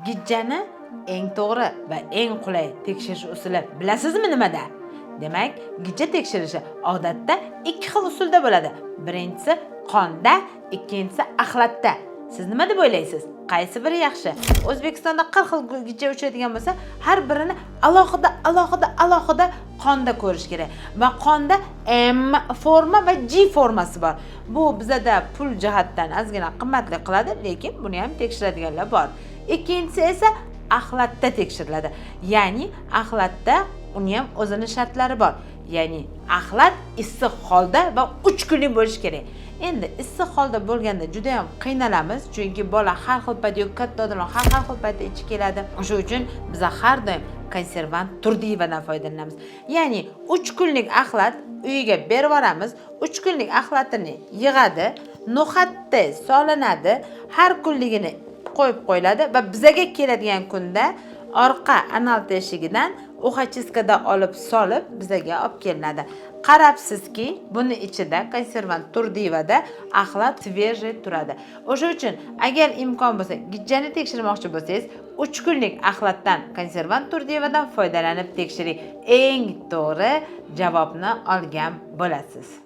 Gijjani eng to'g'ri va eng qulay tekshirish usuli bilasizmi nimada? Demak, gijja tekshirishi odatda ikki xil usulda bo'ladi. Birinchisi qonda, ikkinchisi axlatda. Siz nima deb o'ylaysiz? Qaysi biri yaxshi? O'zbekistonda 40 xil gijja uchraydigan bo'lsa, har birini alohida alohida alohida qonda ko'rish kerak. Va qonda M forma va G formasi bor. Bu bizada pul jihatdan ozgina qimmatlik qiladi, lekin buni ham tekshiradiganlar bor. Ikkinchisi esa axlatda tekshiriladi. Ya'ni axlatda uni ham o'zini shartlari bor. Ya'ni axlat issiq holda va 3 kunlik bo'lishi kerak. Endi issiq holda bo'lganda juda ham qiynalamiz, chunki bola har xil paytda yoki katta odamlar har xil paytda ichi keladi. O'sha uchun biz har doim konservant Turdiyevadan foydalanamiz. Ya'ni 3 kunlik axlat uyiga berib yuboramiz. 3 kunlik axlatini yig'adi, no'xatda solinadi, har kunligini qo'yib qo'yiladi va bizaga keladigan kunda orqa anal teshigidan ухочистка da olib solib bizaga olib kelinadi. Qarabsizki, buni ichida konservant Turdiyevada axlat свежий turadi. O'sha uchun agar imkon bo'lsa, gijjani tekshirmoqchi bo'lsangiz, 3 kunlik axlatdan konservant Turdiyevadan foydalanib tekshiring. Eng to'g'ri javobni olgan bo'lasiz.